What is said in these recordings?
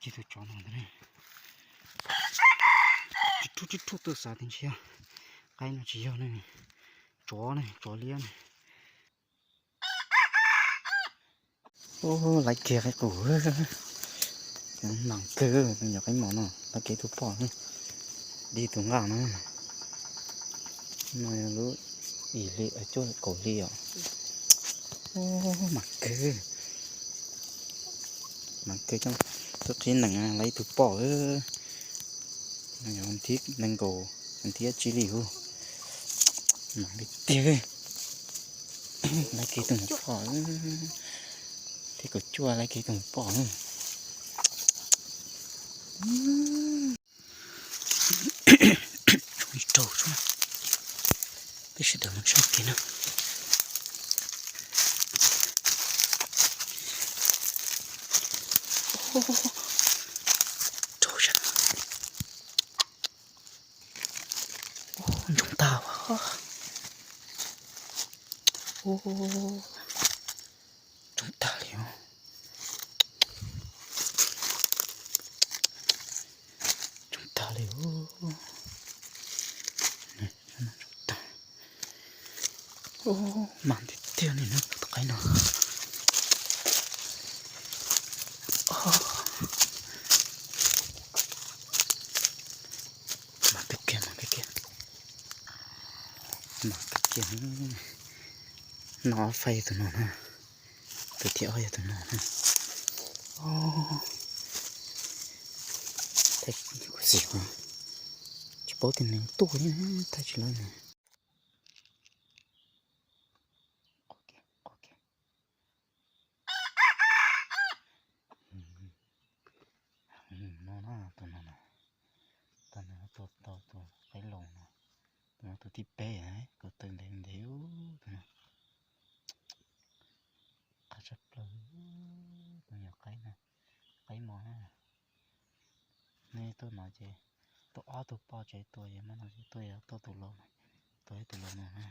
Kiag tus tsov no ntag ne. Tsis rhuaj tsis rhuaj tuaj xav tias ntshe yog qaib no, tsis yog ne. Tsov ne, tsov liab ne. Laiv kiag qaib qus. Mas kawg, tus nyuam qaib mos no laiv kiag tus poj, dig tus nqaj no. No yog lub ib hli cuaj kaum hli os. Mas kawg, mas kawg coj tuaj qhib nees laiv ib tug poj. Thib nees nkaum, thib tsib li hu. Mas tiag tiag, laiv kiag tus poj, thib kaum cuaj laiv kiag tus poj. Tsoo ib raug, peb sawv daws mus saib kiag na. Raug sab, ntsoog tag. Ntsoog tag li os. Ntsoog tag li os. Ntsoog tag. Mas tiag tiag li no tus qaib no. Mas kawg kiag, mas kawg kiag. Mas kawg kiag. No ob faib yog tus no na. Tus thib ob yog tus no na. Thaij kuv xim, tsis paub tias nws tuaj li, thaij tsis laib na. No na, tus no na, tus no tua tau tus qaib laus no, tus no tus thib peb, kuv taw ntev ntev tus no. Qab tshaj plaws, tus nyuam qaib no, qaib mos na. Nej tuaj no ces tuaj ob tug poj tsev tua, yog muab no ces tuaj, yog tuaj tus laus, tua ib tus laus no na.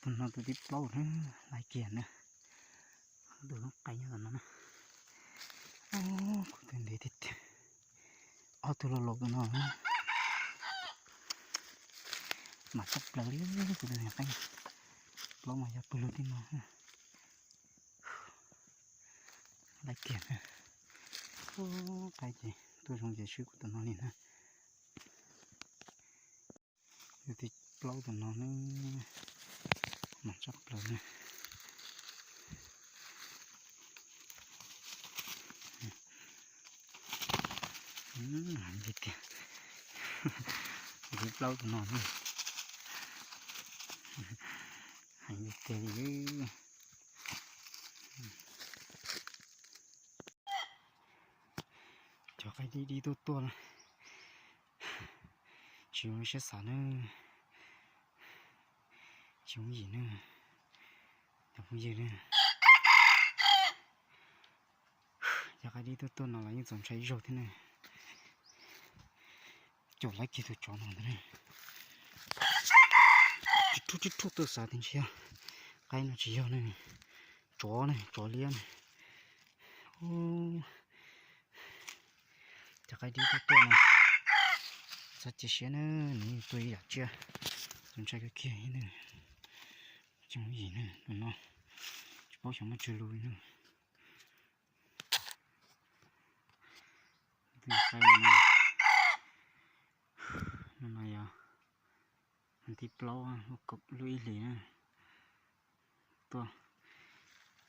Tus no tus thib plaub na, laiv kiag na. Ob tug lub qe nyob tom no na. Kuv taw ntev tiag tiag. Ob tug laus laus tus no na. Mas tshaj plaws li, kuv tus nyuam qaib plaub mas yog pw lug tib no. Laiv kiag na. Qaib ces tuaj zoo ces swb kuv tus no li na. Tus thib plaub tus no na, mas tshaj plaws na. Heev tiag tiag. Tus thib plaub tus no na, heev tiag tiag li. Cov qaib dib dib tuaj tuaj na, tsis zoo siab xav na, tsis yooj yim na, cov phooj ywg na. Cov qaib dib tuaj tuaj no los yeej txaus ntshai ib zaug thiab na. Caum laiv kiag tus tsov no ntag na. Tsis rhuaj tsis rhuaj tuaj xav tias ntshe yog qaib no, tsis yog ne, tsov ne, tsov liab ne. Cov qaib dib tuaj tuaj no, txhob cia siab na, nws yeej tuaj ib yam tsiaj, txaus ntshai kawg kiag na. Tsis yooj yim na, tus no tsis paub xyov muaj tsawg lus li na. Tus qaib no, no yog thib plaub, lub ib hlis na, tuaj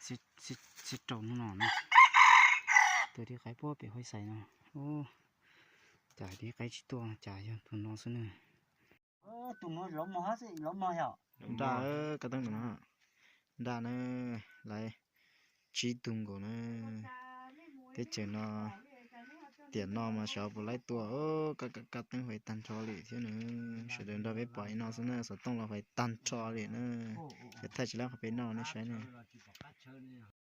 xiab rau hnub no na. Tus thib qaib puag pem Huaib Xais no, cas thib qaib tsis tuaj, cas yog tus no xwb na. Nra, koj teeb tus no, nra na, laiv tsib tug nkaus na. Teb chaws no, tiam no mas xyov puas laib tua, koj, koj teeb fais tag nrho li thiab na. Sawv daws nrog peb pom li no xwb na, xov tooj los fais tag nrho li na. Ces thaij tsis laib qhov peb noj nej saib na.